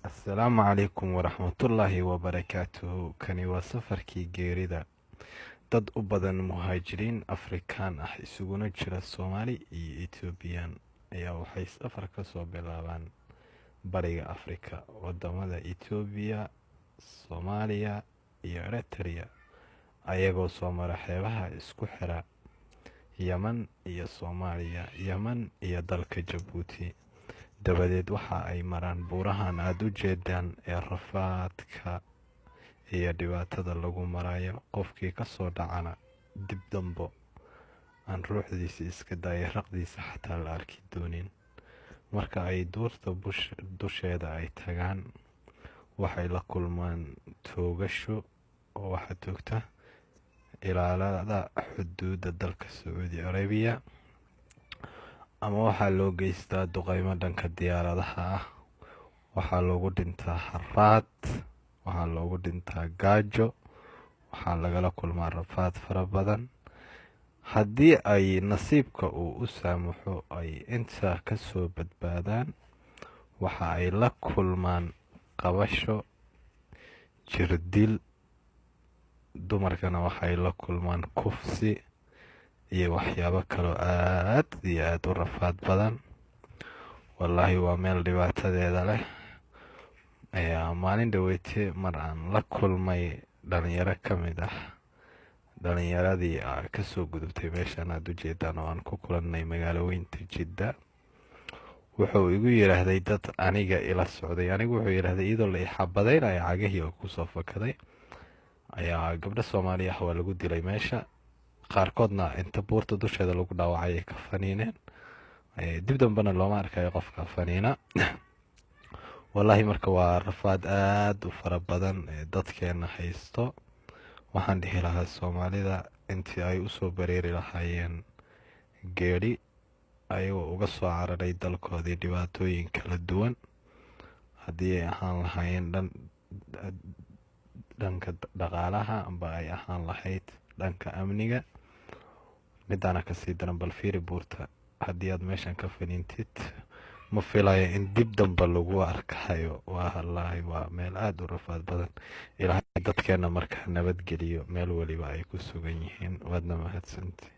Assalaamu calaykum waraxmatullaahi wabarakaatuhu. Kani waa safarkii geerida. Dad u badan muhaajiriin Afrikaan ah, isuguna jira Soomaali iyo Ethoobiyan, ayaa waxay safar ka soo bilaabaan Bariga Afrika, wadamada Etoobiya, Soomaaliya iyo Eritrea, ayagoo soo mara xeebaha isku xira Yeman iyo Soomaaliya, Yeman iyo dalka Jabuuti. Dabadeed waxa ay maraan buurahan aada u jeedaan ee rafaadka iyo dhibaatada lagu marayo. Qofkii kasoo dhacana dib dambo aan ruuxdiisa iska daaya, raqdiisa xataa la arki doonin. Marka ay duurta dusheeda ay tagaan, waxay la kulmaan toogasho, oo waxaa toogta ilaalada xuduudda dalka Sacuudi Arabiya, ama waxaa loo geystaa duqeymo dhanka diyaaradaha ah. Waxaa loogu dhintaa haraad, waxaa loogu dhintaa gaajo, waxaa lagala kulmaa rafaad fara badan. Haddii ay nasiibka uu u saamaxo ay intaa kasoo badbaadaan, waxa ay la kulmaan qabasho, jirdil, dumarkana waxay la kulmaan kufsi iyo waxyaabo kaloo aad iyo aada u rafaad badan. Wallaahi, waa meel dhibaatadeeda leh. Ayaa maalin dhaweyte mar aan la kulmay dhalinyaro ka mid ah dhalinyaradii kasoo gudubtay meeshan aada ujeedaan, oo aan ku kulannay magaalo weynta Jidda, wuxuu igu yidhaahday dad aniga ila socday, anigu wuxuu yidhahday, iyadoo la ixabadaynaya cagahii oo kusoo fakaday ayaa gabdho Soomaali ah waa lagu dilay meesha, qaarkoodna inta buurta dusheeda lagu dhaawacay ay ka faniineen, dib dambena looma arkayo qofka faniina. Wallaahi, marka waa rafaad aada u fara badan ee dadkeena haysto. Waxaan dhihi lahaa Soomaalida, intii ay usoo bareeri lahaayeen geeri ayagoo uga soo cararay dalkoodii dhibaatooyin kala duwan, haddii ay ahaan lahaayeen dhanka dhaqaalaha amba ay ahaan lahayd dhanka amniga, midaana kasii daran. Bal fiiri buurta, haddii aad meeshan ka faniintid, ma filayo in dib damba lagu arkayo. Waa wallaahi, waa meel aada u rafaad badan. Ilaahay dadkeena markaa nabadgeliyo meel waliba ay ku sugan yihiin. Waadna mahadsanti.